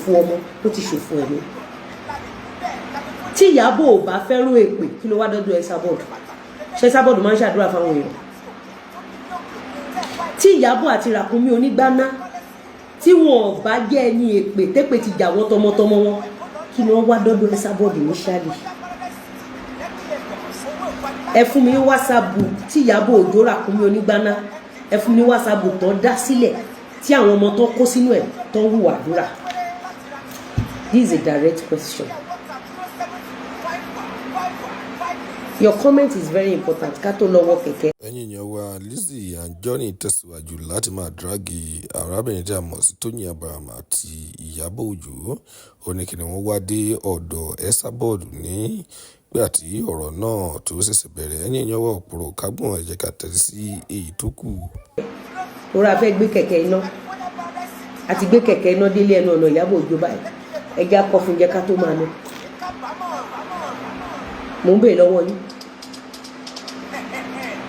Ṣòfò ọmọ, tó ti ṣòfò ẹ̀mí. Tí Ìyábọ̀ ò bá fẹ́ràn èpè, kí ló wá dọ́dọ̀ Esabod? Ṣé Esabod máa ń ṣàdúrà fáwọn èèyàn? Tí Ìyábọ̀ àti Ràkúnmí onígbáná, tí wọn ò bá jẹ́ ẹni èpè tépè ti jà wọ́n tọmọtọmọ wọn, kí ni wọ́n wá dọ́dọ̀ Esabod ní ṣáàlì? Ẹ fún mi ní WhatsApp group tí Ìyábọ̀ Òjó, Ràkúnmí onígbáná, ẹ fún mi ní WhatsApp group tó dá sílẹ̀ tí àwọn ọmọ tó kó sínú ẹ̀ tó ń hùwà àdúrà. This is a direct question. Your comment is very important ká tó lọ wọ kẹ̀kẹ́. Ẹ̀yin èèyàn wa, Lizzy Anjorin tẹ̀síwájú láti máa drag arábìnrin tí a mọ̀ sí Tóyìn Abraham àti Ìyábọ̀ Òjó. Ó ní kí ni wọ́n wá dé ọ̀dọ̀ Esabod nígbà tí ọ̀rọ̀ náà tó ṣẹ̀ṣẹ̀ bẹ̀rẹ̀. Ẹ̀yin èèyàn wa, ọ̀pọ̀rọ̀ kágbọ̀n, ẹ jẹ́ ká tẹ̀sí sí èyí tó kù. Orí a fẹ́ gbé kẹ̀kẹ́ iná, àti gbé kẹ̀kẹ́ iná délé ẹnu ọ̀nà Ìyábọ̀ Òjó báyìí. Ẹja kọ fún jẹ́ ká tó máa lọ. Mò ń bèèrè lọ́wọ́ yín.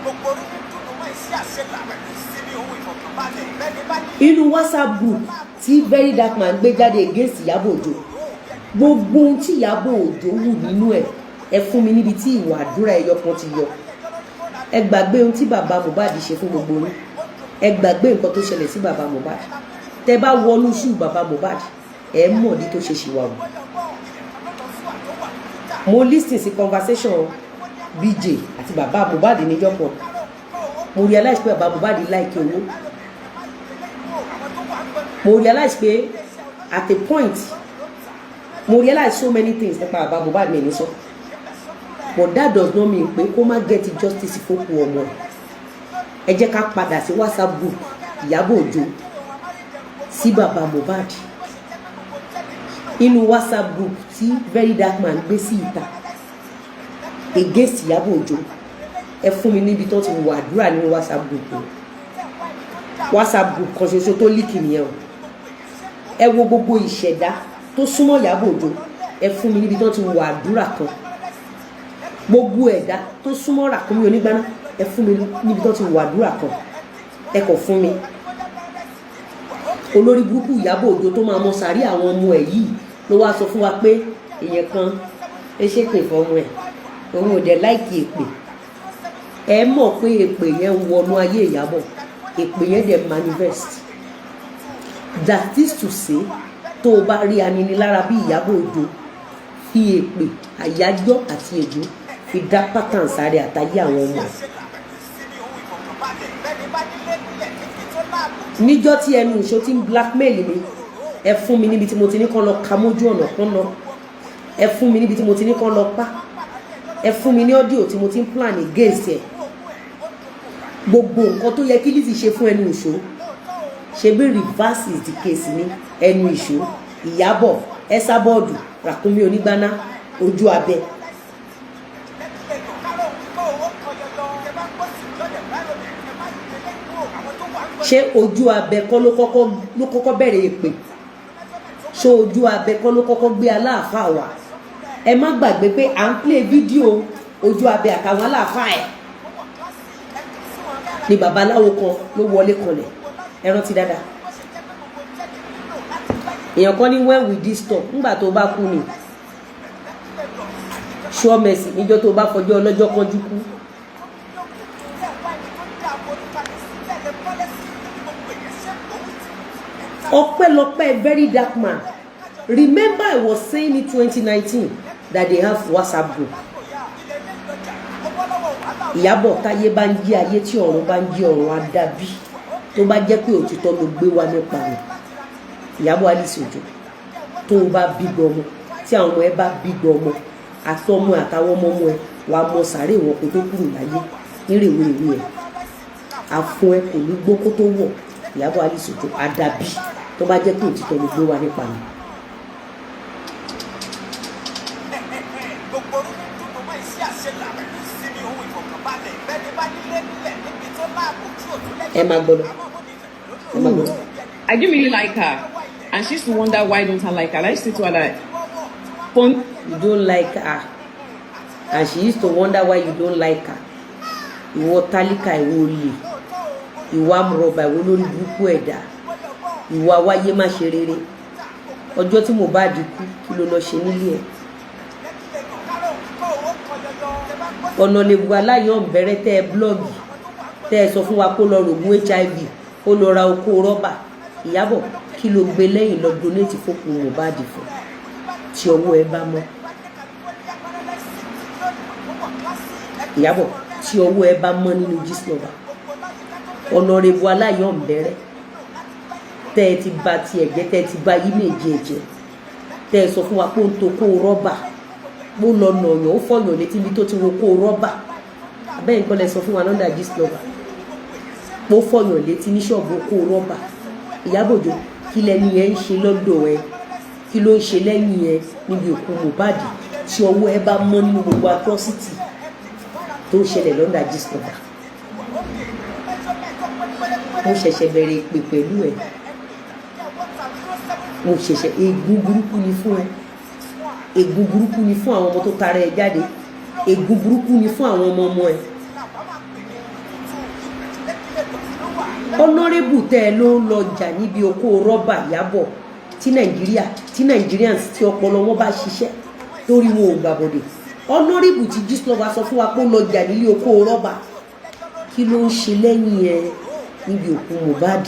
Gbogbo orí ní dùnú mọ́ iṣẹ́ àṣelà pẹ̀lú ìsinmi ohun ìfọ̀kànbalẹ̀ bẹ́ẹ̀ni bá ní. Inú WhatsApp group tí Very Dark Man gbé jáde against Ìyábọ̀ Òjó, gbogbo ohun tí Ìyábọ̀ Òjó wù nínú ẹ̀, ẹ fún mi níbi tí ìwà àdúrà ẹyọ kan ti yọ. Ẹ gbàgbé ohun tí bàbá Mohbad ṣe fún gbogbo yín. Ẹ gbàgbé nǹkan tó ṣẹlẹ̀ sí bàbá Mohbad. Tẹ bá wọnú ṣù bàbá Mohbad, ẹ mọ̀ ní tó ṣe ṣìwà wù. Mo listen sí conversation BJ àti bàbá Mohbad níjọ́ kan. Mo realize pé bàbá Mohbad like owó. Mo realize pé at a point, mo realize so many things nípa bàbá Mohbad mi ní sọ, but that does not mean pé kó má get justice fókù ọmọ ẹ. Ẹ jẹ́ ká padà sí WhatsApp group Ìyábọ̀ Òjó sí bàbá Mohbad. Inú WhatsApp group tí Very Dark Man gbé sí ìta against Ìyábọ̀ Òjó, ẹ fún mi níbi tó ti wà àdúrà nínú WhatsApp group o. WhatsApp group kan ṣoṣo tó leak nìyẹn o. Ẹ wo gbogbo ìṣẹ̀dá tó súnmọ́ Ìyábọ̀ Òjó, ẹ fún mi níbi tó ti wà àdúrà kan. Gbogbo ẹ̀dá tó súnmọ́ Ràkúnmí onígbáná, ẹ fún mi níbi tó ti wà àdúrà kan. Ẹ kọ̀ fún mi. Olórí burúkú Ìyábọ̀ Òjó tó máa mọ sàárì àwọn ọmọ ẹ̀ yìí ló wá sọ fún wa pé èèyàn kan ẹ ṣépè fọmọ ẹ̀, òun ò dẹ̀ like èpè. Ẹ mọ̀ pé èpè yẹn ń wọnú ayé Ìyábọ̀, èpè yẹn dẹ̀ manifest. That is to say, tó o bá rí aninilára bí Ìyábọ̀ Òjó, fi èpè àyájọ́ àti ègún fi dá pattern sáré àtàyé àwọn ọmọ ẹ̀. Níjọ́ tí ẹnu ìṣó ti ń blackmail mi, ẹ fún mi níbi tí mo ti ní kán lọ ka mójú ọ̀nà kan lọ. Ẹ fún mi níbi tí mo ti ní kán lọ pa. Ẹ fún mi ní audio tí mo ti ń plan against ẹ. Gbogbo nǹkan tó yẹ kí Lizzy ṣe fún ẹnu ìṣó, ṣe bí reverse is the case ní ẹnu ìṣó, Ìyábọ̀, Ẹsábọ́ọ̀dù, Ràkúnmí onígbáná, ojú abẹ. Ṣé ojú abẹ kọ́ ló kọ́kọ́ bẹ̀rẹ̀ èpè? Ṣé ojú abẹ kọ́ ló kọ́kọ́ gbé aláàfáà wá? Ẹ má gbàgbé pé à ń play fídíò ojú abẹ àtàwọn aláàfáà ẹ̀ ni babaláwo kan ló wọlé kanlẹ̀. Ẹ rántí dáadáa. Èèyàn kan ní, "When will this stop?" Ńgbà tó bá kú ni. Sure mercy níjọ́ tó bá fọjọ́ ọlọ́jọ́ kánjú kú. Ọpẹ́lọpẹ́ Very Dark Man. Remember, I was saying in 2019 that they have WhatsApp group. Ìyábọ̀, táyé bá ń jí ayé, tí ọ̀run bá ń jí ọ̀run, á dàbí tó bá jẹ́ pé òtítọ́ ló gbé wá nípa mi. Ìyábọ̀ Alice Òjó, tó o bá bí gbọmọ, tí àwọn ọmọ ẹ bá bí gbọmọ, àtọmọ àtàwọn ọmọ ọmọ ẹ, wàá mọ sàárè wọn kó tó kúrò láyé nírèwéèwé ẹ. Àfún ẹ kò ní gbó kó tó wọ̀. Ìyábọ̀ Alice Òjó, àdàbí tó bá jẹ́ pé òtítọ́ ló gbé wá nípa mi. Gbogbo orí ní dùnú mọ́ iṣẹ́ àṣelà pẹ̀lú ìsinmi ohun ìfọ̀kànbalẹ̀ bẹ́ẹ̀ni bá nílé nílẹ̀ níbi tó láàbò tí ò tún lẹ́jọ́. Ẹ máa gbọ́ lọ, ẹ máa gbọ́ lọ. I didn't really like her. And she used to wonder, why don't I like her? And I used to say to her that for You don't like her and she used to wonder why you don't like her. Ìwọ tálíkà, ìwọ olè, ìwọ amúrọ̀bà, ìwọ olórí burúkú ẹ̀dá, ìwọ awáyé má ṣe rere. Ọjọ́ tí Mohbad kú, kí ló lọ ṣe nílé ẹ̀? Honourable Aláyọ̀ǹbẹ̀rẹ̀ tẹ́ ẹ blog, tẹ́ ẹ sọ fún wa kó lọ rògùn HIV, kó lọ ra okó rọ́bà, Ìyábọ̀, kí ló gbé lẹ́yìn lọ donate fókùú Mohbad fún, tí ọwọ́ ẹ bá mọ́? Ìyábọ̀, tí ọwọ́ ẹ bá mọ́ nínú Gistlover, Honourable Aláyọ̀ǹbẹ̀rẹ̀ tẹ́ ẹ ti ba tiẹ̀ jẹ́, tẹ́ ẹ ti ba image ẹ̀ jẹ́, tẹ́ ẹ sọ fún wa pé ó ń to kó rọ́bà, ó lọ nàyàn, ó fọyàn létí ibi tó ti ro kó rọ́bà. Abẹ́yìn kọ́ lẹ sọ fún wa lọ́ndà Gistlover pé ó fọyàn létí ní ṣọ́ọ̀bù kó rọ́bà. Ìyábọ̀ Òjó, kí lẹni yẹn ń ṣe lọ́dọ̀ ẹ? Kí ló ń ṣe lẹ́yìn ẹ níbi òkú Mohbad, tí ọwọ́ ẹ bá mọ́ nínú gbogbo atrocity tó ń ṣẹlẹ̀ lọ́ndà Gistlover? Mo ṣẹ̀ṣẹ̀ bẹ̀rẹ̀ ìpè pẹ̀lú ẹ. Mo ṣẹ̀ṣẹ̀, ègún burúkú ni fún ẹ, ègún burúkú ni fún àwọn ọmọ tó tara ẹ jáde, ègún burúkú ni fún àwọn ọmọ ọmọ ẹ. Honourable tẹ́ ẹ ló ń lọ jà níbi okó rọ́bà, Ìyábọ̀, tí Nàìjíríà, tí Nigerians, tí ọpọlọ wọn bá ṣiṣẹ́ torí wọn ò gbàbọ̀dẹ̀, honourable tí Gistlover sọ fún wa pé ó lọ jà nílé okó rọ́bà, kí ló ń ṣe lẹ́yìn ẹ níbi òkú Mohbad?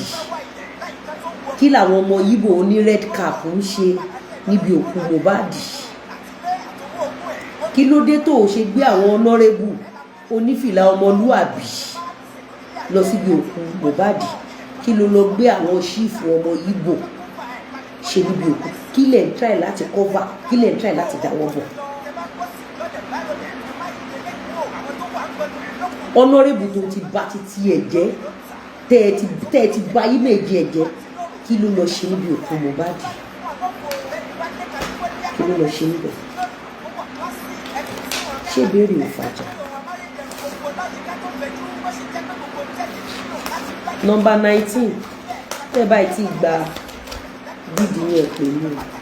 Kí làwọn ọmọ Yíbò oní red cap ń ṣe níbi òkú Mohbad? Kí ló dé tó o ṣe gbé àwọn honourable onífìlà ọmọlúàbí lọ síbi òkú Mohbad? Kí ló lọ gbé àwọn chief ọmọ Yíbò ṣe níbi òkú? Kí lẹ̀ ń try láti cover? Kí lẹ̀ ń try láti dáwọ́ bọ̀? Honourable tó ti bà títí ẹ̀ jẹ́, tẹ́ ẹ ti bà image ẹ̀ jẹ́, kí ló lọ ṣe níbi òkú Mohbad? Kí ló lọ ṣe níbẹ̀? Ṣé ìbéèrè ò fàjà? Number 19, tẹ́ báyìí ti gba dídì yẹn pè mí o.